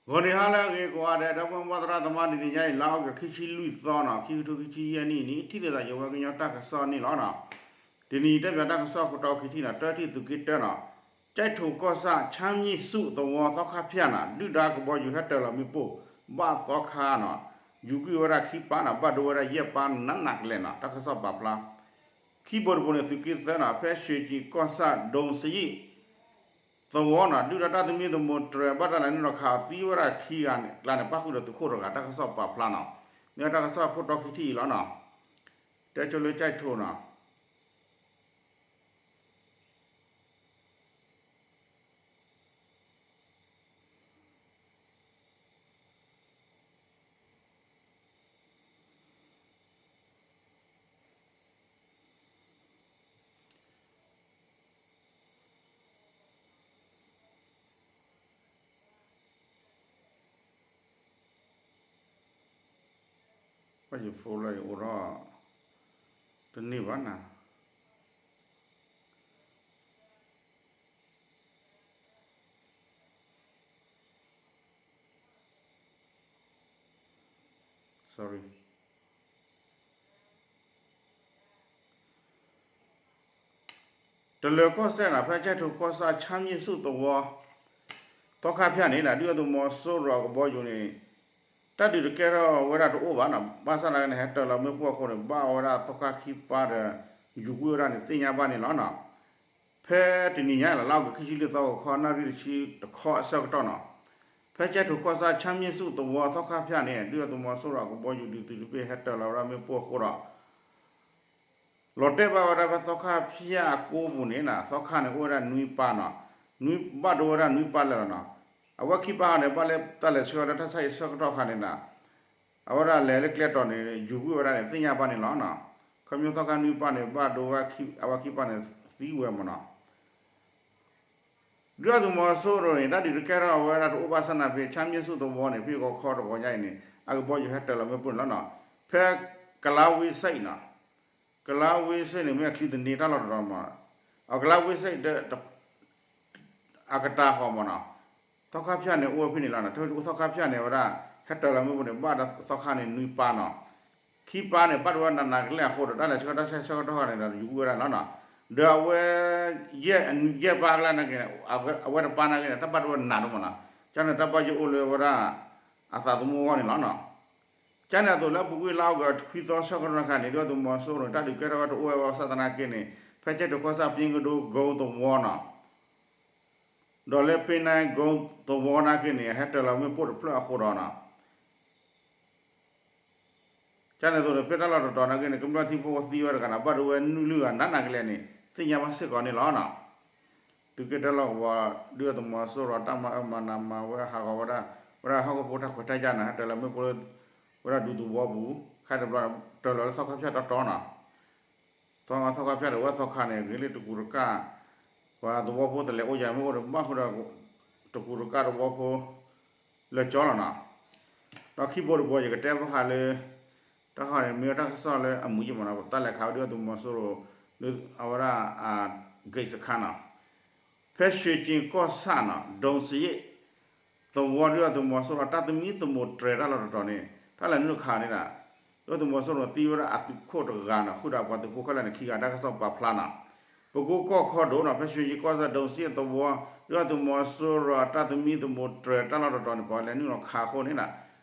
ဂီၤနံၤဟါလၢအဂ့ၤကိးဂၤဒဲး ဒီပုၢ်ဝဲၢ်သရၣ်သမါ တနံၤညါအံၤ လါအီကူး ခံဆံလွံၢ်သီနီၤ ခံကထိခံဆံယဲၢ်နံၣ်န့ၣ် ထံၣ်လိာ်သးယဝဲကညီတၢ်ကစီၣ်န့ၣ်လီၤနီၤ. တနံၤအံၤတဲပၠးတၢ်ကစီၣ်ခိၣ်တီခံထံၣ်နီၤ တၢထံၣ်သုးက့တၢနီၤ ကၠဲးထိၣ်ကီၢ်ဆၣ် ဆၣ်မံၣ်ဆူၣ်သဝီသီခါဖၠၣ်နီၤ ဒုၣ်ဒါကဘီယူၤဟဲတၢၤလီၤမ့ၣ်ပိၢ် ဘၣ်သီခါနီၤ ယူၤကွံာ်ဝဲဒၣ်ခံပၢ်နီၤ ဘၣ်ဒိဝဲဒၣ်ယဲၢ်ပၢ်နးနးကလဲာ်နီၤ တၢ်ကစီၣ်ပာ်ဖျါ ခံဘိတဘိန့ၣ် သုးက့သၢနီၤ ဖဲရွှ့ၣ်ကၠ့ၣ်ကီၢ်ဆၣ် ဒိၣ်စယံၣ် သဝီနီၤ ဒုၣ်ဒါတၢ်သမံသမိးတြဲၤ ဘၣ်တၢ်လဲၤနုာ်လီၤခးသံဝဲဒၣ်ခံဂၤန့ၣ် ကျါန့ၣ် ပၣ်ဃုာ်ဒီးသုးခိၣ်တဂၤ တၢ်ကစီၣ်ပာ်ဖျါနီၤ မ့ၢ်တၢ်ကစီၣ်ခိၣ်တီခံထံၣ်အံၤလီၤနီၤ တဲဆိလၢကၠဲးထိနီၤ ဘၣ်ယဖိလၢယအိၣ်ထီၣ် တန့ၢ်ဘၣ်နၤ sorry တလၢၤကီၢ်စဲၣ်နီၤ ဖဲကၠဲးထိၣ်ကီၢ်ဆၣ် ဆၣ်မံၣ်ဆူၣ်သဝီ သီခါဖၠၣ်န့ၣ်ဒီး ဒုၣ်ဒါသုးမီၤစိရိၤကဘီယူၤန့ၣ် တၢ်ဒုးတကဲထီၣ်ဝဲဒၣ်တအိၣ်ဘၣ်နီၤ ဘၣ်ဆၣ်သနာ်က့န့ၣ် ဟဲတၢၤလီၤမ့ၣ်ပိၢ်အဃိန့ၣ် ဘၣ်ဝဲဒၣ်သီခါခံပၢ်ဒီး ယူၤကွံာ်ဝဲဒၣ်န့ၣ် သ့ၣ်ညါဘၣ်န့ၣ်လီၤနီၤ ဖဲတနံၤညါလီၤ လါအီကူး ခံဆံလွံၢ်သီ ဂီၤခီနၣ်ရံၣ်တဆံတခီအဆၢကတီၢ်နီၤ ဖဲကၠဲးထိၣ်ကီၢ်ဆၣ် ဆၣ်မံၣ်ဆူၣ်သဝီသီခါဖၠၣ်န့ၣ် ဒုၣ်ဒါသုးမီၤစိရိၤကဘီယူၤဒုးသုးတပ့ၢ်ဟဲတၢၤလီၤဝဲဒၣ်မ့ၣ်ပိၢ်အဃိဒီး လီၤတဲာ်ဘၣ်ဝဲဒၣ်ဖဲသီခါဖၠၣ်အကိပူၤန့ၣ် သီခါန့ၣ်အိၣ်ဝဲဒၣ်နွံပၢ်နီၤ ဘၣ်ဒိဝဲဒၣ်နွံပၢ်လၢာ်လီၤနီၤ အဝဲခံပၢ်ဟီန့ၣ် ဘၣ်လၢတၢ်လဲၤဆှၢဝဲဒၣ်တၢ်ဆါဟံၣ်ဆၢကတီၢ်ခါန့ၣ်ဒီး အဝဲဒၣ်လဲၤလၢကျဲတီၤန့ၣ် ယူၤကွံာ်ဝဲဒၣ်န့ၣ် သ့ၣ်ညါဘၣ်န့ၣ်လီၤနီၤ ခီဖျိသီခါနွံပၢ်န့ၣ် ဘၣ်ဒိဝဲအဝဲခံပၢ်န့ၣ် သံဝဲမ့ၢ်နီၤ ဒုၣ်ဒါသုးမီၤစိရိၤန့ၣ် တၢ်ဒုးတကဲထီၣ်ဝဲဒၣ်တအိၣ်ဘၣ်ဆၣ်သနာ်က့ ဆၣ်မံၣ်ဆူၣ်သဝီန့ၣ် ဖဲဂီၤခီတဂီၤညါအံၤန့ၣ် အကဘီယူၤဟဲတၢၤလီၤမ့ၣ်ပိၢ်န့ၣ်လီၤနီၤ ဖဲကလါဝ့စ့ၣ်နီၤ ကလါဝ့စ့ၣ်န့ၣ် မ့ၢ်အချံသန့တၢ်လီၢ်တတီၤမ့ၢ်နီၤ အကလါဝ့စ့ၣ် အကတၢၢ်ဃီမ့ၢ်နီၤ သီခါဖၠၣ်န့ၣ်အိၣ်ဝဲဖဲန့ၣ်လီၤနီၤ အိၣ်သီခါဖၠၣ်န့ၣ်ဝဲဒၣ် ဟဲတၢၤလီၤမ့ၣ်ပိၢ်န့ၣ် ဘၣ်ဒီးသီခါန့ၣ်နွံပၢ်နီၤ ခံပၢ်န့ၣ် ဘၣ်ဒိဝဲနးနးကလဲာ်အဃိဒီး တၢ်လဲၤဆှၢတၢ်ဆါဟံၣ်ဆၢကတီၢ်ခါန့ၣ်ဒီး ယူၤကွံာ်ဝဲဒၣ်န့ၣ်လီၤနီၤ ဒီးအဝဲ ယဲၢ်ပၢ်အကျါန့ၣ်က့ၤ အဝဲတပၢ်နာ်က့ၤန့ၣ် တၢ်ဘၣ်ဒိဝဲနးဒိၣ်မ့ၢ်နီၤ ကန့ၣ်တၢ်ဘၣ်ယိၣ်အိၣ်လၢဝဲဒၣ် အသးသမူအဂီၢ်န့ၣ်လီၤနီၤ ကန့ၣ်အသိးလၢအပူၤကွံာ်လါအီကူး ခွံသီဆၢကတီၢ်ခါန့ၣ် ဒုၣ်ဒါသုးမီၤစိရိၤန့ၣ် တၢ်ဒုးကဲထီၣ်ဝဲတအိၣ်ဝဲဘၣ်ဆၣ်သနာ်က့န့ၣ် ဖဲကၠဲးထိၣ်ကီၢ်ဆၣ် ပျ့ကဒိ ကိသဝီနီၤ ဒီးလၢပ့နါကိသဝီနာ်က့န့ၣ် ဟဲတၢၤလီၤမ့ၣ်ပိၢ်တဖျၢၣ်အဃိဒီးနီၤ ကန့ၣ်အသိးန့ၣ် ဖဲတၢ်လီၢ်တတီၤနာ်က့န့ၣ် ကမျၢၢ်ထံဖိကီၢ်ဖိသံဝဲတဂၤန့ၣ် ဘၣ်ဒိဝဲနွံဂၤနးနးကလဲာ်န့ၣ် သ့ၣ်ညါဘၣ်စ့ၢ်ကီးန့ၣ်လီၤနီၤ သုးက့တၢလီၢ်ကဝီၤ ဒုၣ်ဒါသုးမီၤစိရိၤ တၢ်မၤအၢမၤနးမၤဝဲဟးဂီၤဝဲဒၣ် ဝဲဒၣ်ဟီၣ်ခိၣ်ဖိတၢ်ခွဲးတၢ်ယာ်န့ၣ် ဟဲတၢၤလီၤမ့ၣ်ပိၢ် ဝဲဒၣ်ဒူသဝီပူၤ ခဲတဘျီန့ၣ် တၢၤလီၤလၢသီခါဖၠၣ်တီတီနီၤ သီခါဖၠၣ်ဒီးဝဲသီခါန့ၣ် ဂ့ၤလၢတကူးတကၣ် ပှၤသဝီဖိတလဲၤအိၣ်ယၤမ့ၢ်အိၣ်ဒီးဘၣ်ဃုာ်ဒီး တကူးတကၣ်သဝီဖိ လၢာ်ကၠီလီၤနီၤ ဒီးခံဘိတဘိ ယကတဲဘၣ်ဃးလၢ တၢ်ဃီန့ၣ် မ့ၢ်ဝဲတၢ်ကစီၣ်လၢအမုာ်ယံာ်မ့ၢ်နီၤ တၢ်လဲၤခးဝဲဒုၣ်ဒါသုးမီၤစိရိၤ လၢအဝဲဒၣ် ဂိတ်စခန်းနီၤ ဖဲရွှ့ၣ်ကၠ့ၣ်ကီၢ်ဆၣ်နီၤ ဒိၣ်စယ့ၣ် သဝီဒုၣ်ဒါသုးမီၤစိရိၤ တၢ်သမံသမိးတြဲၤတၢ်လီၢ်တတီၤန့ၣ် တၢ်လဲၤနုာ်ခးန့ၣ်ဒီး ဒုၣ်ဒါသုးမီၤစိရိၤသံဝဲဒၣ်အသုးခိၣ်တဂၤနီၤ ဃုာ်ဒီးပှၤသုးဖိခဲလၢာ်န့ၣ် ခံဂၤ တၢ်ကစီၣ်ပာ်ဖျါနီၤ ပကိကီၢ်ခီဒိၣ်နီၤ ဖဲရွှ့ၣ်ကၠ့ၣ်ကီၢ်ဆၣ် ဒိၣ်စယ့ၣ်သဝီ ဒုၣ်ဒါသုးမီၤစိရိၤ တၢ်သမံသမိးတြဲၤတၢ်လီၢ်တတီၤန့ၣ် ပှၤလဲၤနုာ်လီၤခးအဃိန့ၣ်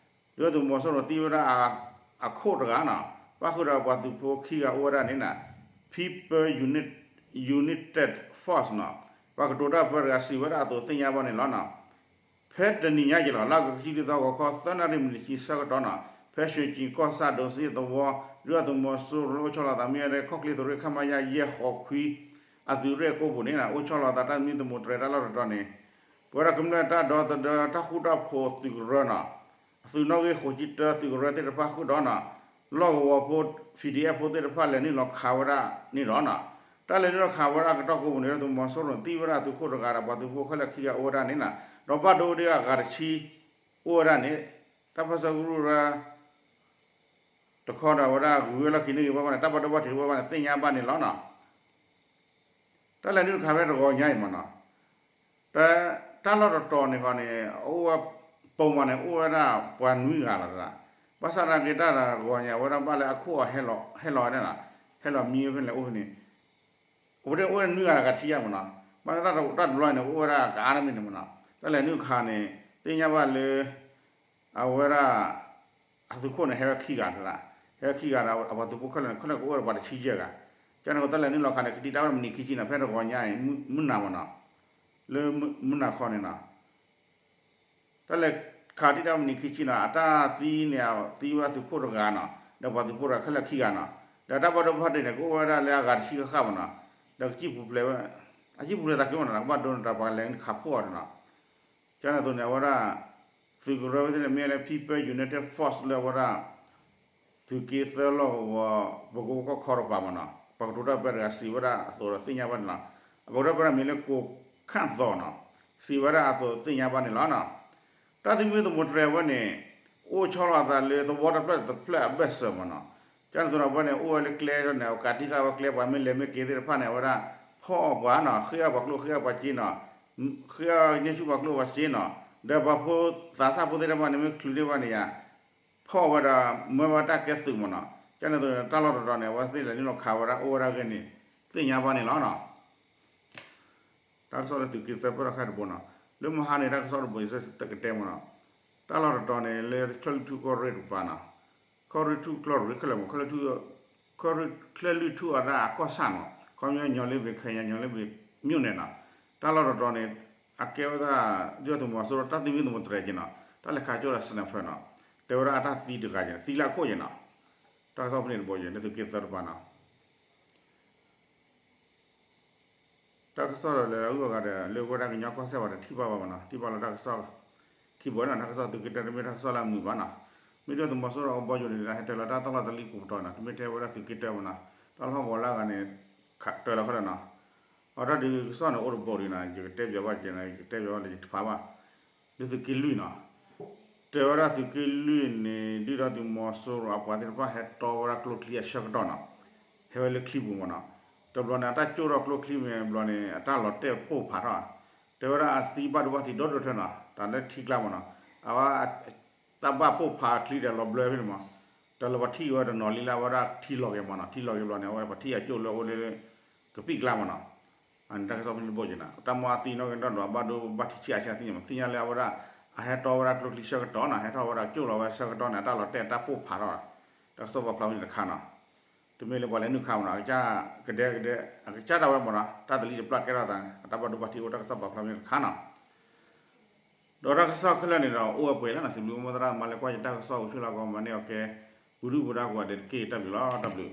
ဒီး ဒုၣ်ဒါသုးမီၤစိရိၤသံဝဲဒၣ် အခိၣ်တဂၤနီၤ ပၣ်ဃုာ်ဒီးပှၤသုးဖိခံဂၤအိၣ်ဝဲဒၣ်န့ၣ်နီၤ People Unit- United Force နီၤ ပှၤကတိၤတၢ်ပၢတဂၤစံးဝဲဒၣ်အသိးသ့ၣ်ညါဘၣ်န့ၣ်လီၤနီၤ ဖဲတနံၤညါယံၤလီၤ လါအီကူး ခံဆံလွံၢ်သီ ဂီၤခီ သၢနၣ်ရံၣ် မံးနံး ဆံဆၢကတီၢ်နီၤ ဖဲရွှ့ၣ်ကၠ့ၣ်ကီၢ်ဆၣ် ဒိၣ်စယ့ၣ်သဝီ ဒုၣ်ဒါသုးမီၤစိရိၤအိၣ်ဆီလီၤသးမ့ၢ်ဝဲဒၣ် ခီၣ်ချ့သုးရ့ၣ် ခမရ ယဲၢ်ဃိးခွံ အသုးရ့ၣ်ကိပူၤန့ၣ်နီၤ အိၣ်ဆီလီၤသးတၢ်သမံသမိးတြဲၤတၢ်လီၢ်တတီၤန့ၣ် ပဝဲဒၣ်ကမျၢၢ်တၢ်ဒီသဒၢ တၢ်ဃူတၢ်ဖိးသုးကရၢနီၤ သုးနီၣ်ဂံၢ်ဃိးဆံတၢ သုးကရၢသ့ၣ်တဖၣ်ဃုာ်ဒီးနီၤ လီၢ်ကဝီၤဖိ PDF ဖိသ့ၣ်တဖၣ်လဲၤနုာ်လီၤခးဝဲဒၣ်န့ၣ်လီၤနီၤ တၢ်လဲၤနုာ်လီၤခးဝဲဒၣ်အကတီၢ်ကိပူၤန့ၣ် ဒုၣ်ဒါသုးမီၤစိရိၤသံဝဲဒၣ်သုးခိၣ်တဂၤဒီးပှၤသုးဖိခဲလၢာ်ခံဂၤအိၣ်ဝဲဒၣ်န့ၣ်နီၤ ဒီးဘၣ်ဒိဝဲဒၣ်အဂၤတဆံ အိၣ်ဝဲဒၣ်န့ၣ် တၢ်ပၢၢ်ဆၢကရူၢ်ရၢ တခီဒီးဝဲဒၣ်ဂုၤဝဲလီၢ်ခံန့ၣ်ဂ့ၤဘၣ်ဘၣ်န့ၣ် တၢ်ဘၣ်ဒိဘၣ်ထံးတအိၣ်ဘၣ်န့ၣ် သ့ၣ်ညါဘၣ်န့ၣ်လီၤနီၤ တၢ်လဲၤနုာ်ခးဖဲတဂီၤညါအံၤမ့ၢ်နီၤ တၢ်လီၢ်တတီၤန့ၣ်ဃီန့ၣ် အအိၣ်ဝဲ ပိာ်မုၣ်န့ၣ် အိၣ်ဝဲဒၣ်ပှၤနွံဂၤလီၤတဒၣ်, ဘၣ်ဆၣ်သနာ်က့တၢ်တဂီၤညါ အဝဲဒၣ်ဘၣ်လၢအခိၣ်အဟဲလီၤ ဟဲလီၤဝဲန့ၣ်လီၤ, ဟဲလီၤမံဝဲဖဲလဲၣ်အိၣ်ဖဲန့ၣ်, အဝဲဒၣ်အိၣ်ဝဲနွံဂၤလီၤ ကထံၣ်ယါမ့ၢ်နီၤ, ဘၣ်ဆၣ်တၢ်တဘျီန့ၣ် အိၣ်ဝဲဒၣ်ကအါတမံၤန့ၣ်မ့ၢ်နီၤ, တၢ်လဲၤနုာ်ခးန့ၣ် သ့ၣ်ညါဘၣ်လၢ အဝဲဒၣ် အသုးခိၣ်န့ၣ် ဟဲဝဲခံဂၤတဒၣ်, ဟဲဝဲခံဂၤဒီး အပှၤသုးဖိခဲလၢာ်န့ၣ် ခဲလၢာ်ကအိၣ်ဒီးပှၤတဆံယဲၢ်ဂၤ, ကန့ၣ်အဃိတၢ်လဲၤနုာ်လီၤခးန့ၣ် ကတံာ်တာ်ဝဲမုၢ်နံၤခံဆံနီၤ, ဖဲတဂီၤညါအံၤ မုၢ်နၤမ့ၢ်နီၤ, လၢမုၢ်နၤခီန့ၣ်နီၤ တၢ်လဲၤခးတံာ်တာ်မုၢ်နံၤခံဆံနီၤ, အတၢ်သံန့ၣ် သံဝဲသုးခိၣ်တဂၤနီၤ, ဒီးပှၤသုးဖိတဂၤခဲလၢာ်ခံဂၤနီၤ, ဒီးတၢ်ဘၣ်ဒိဘၣ်ထံးန့ၣ် ကအိၣ်ဝဲဒၣ်လၢအဂၤတဆံဃၣ်ဃၣ်မ့ၢ်နီၤ, ဒီးကစံၣ်ပူၤဖျဲးဝဲ, အစံၣ်ပူၤဖျဲးသးက့မ့ၢ်နီၤ, ကဘၣ်ဒိန့ၣ်တၢ်ပှၤလဲၤနုာ်ခးဖှိၣ်အီၤန့ၣ်နီၤ, ကန့ၣ်အသိးန့ၣ် အဝဲဒၣ် သုးကရၢဝဲသ့ၣ်န့ၣ် မ့ၢ်လၢ People United Force လၢအဝဲဒၣ် သုးက့သၢလီၢ်ကဝီၤ ပကိကီၢ်ခီတကပၤမ့ၢ်နီၤ, ပှၤကတိၤတၢ်ပၢတဂၤစံးဝဲဒၣ်အသိးဒီးသ့ၣ်ညါဘၣ်န့ၣ်လီၤ. အပှၤကတိၤတၢ်ပၢတဂၤမံၤလၢကိးခၣ်သီၣ်နီၤ, စံးဝဲဒၣ်အသိးသ့ၣ်ညါဘၣ်န့ၣ်လီၤ. တၢ်သမံသမိးတြဲၤဝဲန့ၣ် အိၣ်ဆီလီၤအသးလၢသဝီတဖျၢၣ်တဖျၢၣ်အဘၢၣ်စၢၤမ့ၢ်နီၤ, ကန့ၣ်အသိးဒီးဝဲန့ၣ် အိၣ်ဝဲလၢကျဲန့ၣ် ကးတံၢ်ဃာ်ဝဲကျဲ ပှၤမ့ၢ်လဲၤမ့ၢ်က့ၤသ့ၣ်တဖၣ်န့ၣ် အဝဲဒၣ် ဖီၣ်အီၣ်ပှၤနီၤ, ဃ့အီၣ်ပှၤကျိၣ်ဃ့အီၣ်ပှၤစ့နီၤ, ဃ့အီၣ်န့ၢ်ဆူၣ်ပှၤကျိၣ်ပှၤစ့နီၤ, ဒီးပှၤဖိသးစၢ်ဖိသ့ၣ်တဖၣ်န့ၣ် မ့ၢ်ချုးန့ၢ်ဘၣ်န့ၣ်ယါ ဖီၣ်ဝဲဒီးမၢဝဲတၢ်ကဲသုးမ့ၢ်နီၤ, ကန့ၣ်အသိးန့ၣ် တၢ်လီၢ်တတီၤန့ၣ် အဝဲသ့ၣ်လဲၤနုာ်လီၤခးဝဲဒၣ်အိၣ်ဝဲဒၣ်ဂ့ၢ်န့ၣ် သ့ၣ်ညါဘၣ်န့ၣ်လီၤနီၤ. တၢ်ကစီၣ်လၢသုးက့သၢပၢၢ်ထီၣ်ခါတဘိနီၤ, လၢမဟါန့ၣ် တၢ်ကစီၣ်တဘိယဆၢတကတဲမ့ၢ်နီၤ, တၢ်လီၢ်တတီၤန့ၣ် လၢချၢၣ်လွံၢ်ထူၣ်ကီၢ်ရ့ၣ်တကပၤနီၤ, ကီၢ်ရ့ၣ်ထူၣ်ကီၢ်ရ့ၣ်ခဲလၢာ်မ့ၢ် ကီၢ်ရ့ၣ် ချၢၣ်လွံၢ်ထူၣ်အဒၣ်အကီၢ်ဆၣ်နီၤ, ခီပညီညီလ့ဘ့ၣ် ခဲညါ ညီလ့ဘ့ၣ် မြို့နယ်နီၤ, တၢ်လီၢ်တတီၤန့ၣ် အကဲဝဲဒၣ် ဒုၣ်ဒါသုးမီၤစိရိၤတၢ်သမံသမိးတြဲၤက့ၤနီၤ, တၢ်လဲၤခးကၠိဒီး sniper နီၤ, တဲဝဲဒၣ်အတၢ်သံတဂၤက့ၤ သံလၢအခိၣ်က့ၤနီၤ, တၢ်ကစီၣ်ဖဲန့ၣ်တဘိယဲၤ လၢသုးက့သၢတကပၤနီၤ. တၢ်ကစီၣ်ဒီးလၢအဂုၤအဂၤဒီး လၢဝဲဒၣ်ကညီကီၢ်စဲၣ်ပှၤတထံၣ်ဘၣ်ဘၣ်မ့ၢ်နီၤ, ထံၣ်ဘၣ်လၢတၢ်ကစီၣ် ခံဘိနီၤ, တၢ်ကစီၣ်သုးက့တၢတမ့ၢ်တၢ်ကစီၣ်လၢအမုာ်ဘၣ်နီၤ, မ့ၢ်ဒုၣ်ဒါသုးမီၤစိရိၤအဘီယိၤန့ၣ် ဟဲတၢၤလီၤတၢ်သီၣ်လီၢ်တလံပူၤပတီၢ်နီၤ, တမ့ၢ်ထဲဝဲဒၣ်သုးက့တၢမ့ၢ်နီၤ, တၢ်လီၢ်ဟီၣ်ကဝီၤလၢအဂၤန့ၣ် တၢၤလီၤခဲလၢာ်နီၤ, အတၢ်ဒုးကစီၣ်န့ၣ်အိၣ်တဘိဒ်နီၤ, ယကတဲပၠးဘၣ်က့ၤနီၤ, ယကတဲပၠးဘၣ်လၢယတဖးဘၣ် လၢသုးက့လွံၢ်နီၤ, တဲဝဲဒၣ်သုးက့လွံၢ်န့ၣ် ဒုၣ်ဒါသုးမီၤစိရိၤအပှၤသ့ၣ်တဖၣ်ဟဲတီဝဲဒၣ်ကျိချံအဆၢကတီၢ်နီၤ, ဟဲဝဲလၢချံပူၤမ့ၢ်နီၤ, တဘျီန့ၣ် အတၢ်ကၠိၣ်ထီၣ်ကျိချံမ့ၢ်ဘျီန့ၣ် အတၢ်လီၤတဲာ်ပိၢ်ဖးထီၣ်, တဲဝဲဒၣ်အသံဘၣ်ဒိဘၣ်ထံးဒီဒိၣ်ထၢနီၤ, တၢ်လၢထံကျါမ့ၢ်နီၤ, အဝဲ တၢ်ဘၣ်ပိၢ်ဖးချံဒီးလီၤဘျၢဖဲန့ၣ်မ့ၢ်, တၢ်လၢပှၤထံၣ်ဝဲတနီၤလံလၢအဝဲဒၣ်ထံလီၤက့ၤမ့ၢ်နီၤ, ထံလီၤက့ၤဘျီန့ၣ် အဝဲပှၤထံၣ်အကၠိၣ်လၢအအိၣ်လၢ ကပံၣ်ကျါမ့ၢ်နီၤ, အန့ၣ်တၢ်ကစီၣ်ဖဲန့ၣ်တဘိက့ၤနီၤ, တၢ်မ့ၢ်အသံနီၣ်ဂံၢ်နီၣ်ဒွးဘၣ်ဒိဘၣ်ထံးဆံးအါဆံးသ့ၣ်ညါမ့ၢ် သ့ၣ်ညါလၢအဝဲဒၣ် အဟဲတီဝဲဒၣ်ကျိချံဆၢကတီၢ်နီၤ, ဟဲထီၣ်ဝဲဒၣ်ကၠိၣ်လီၤဝဲဆၢကတီၢ်န့ၣ် အတၢ်လီၤတဲာ်တၢ်ပိၢ်ဖးထီၣ်, တၢ်ကစီၣ်ပာ်ဖျါဖဲန့ၣ်တခါနီၤ, တမ့ၢ်လၢပှၤလဲၤနုာ်ခးမ့ၢ်နီၤ, အကစၢ်ကဒဲကဒဲ အကစၢ်ဒၣ်ဝဲမ့ၢ်နီၤ, တၢ်သလံတပျၢ်ကဲထီၣ်သးန့ၣ် အတၢ်ဘၣ်ဒိဘၣ်ထံးအိၣ်တၢ်ကစီၣ်ပာ်ဖျါဖဲန့ၣ်တခါနီၤ. ဒီးတၢ်ကစီၣ်ခဲလၢာ်န့ၣ်ဒီး အိၣ်ဝဲပှဲၤလံနီၤ, စံးဘျုးမိၢ်သရၣ်မၤလၢကွၢ်ယတၢ်ကစီၣ်အိၣ်ဆူၣ်လၢကီၢ်မၤန့ၢ်အီၤကဲ ပူၤဒုၣ်ပူၤဒါကိးဂၤဒဲးတက့ၢ်, တၢ်ဘျုးလီၤ, တၢ်ဘျုး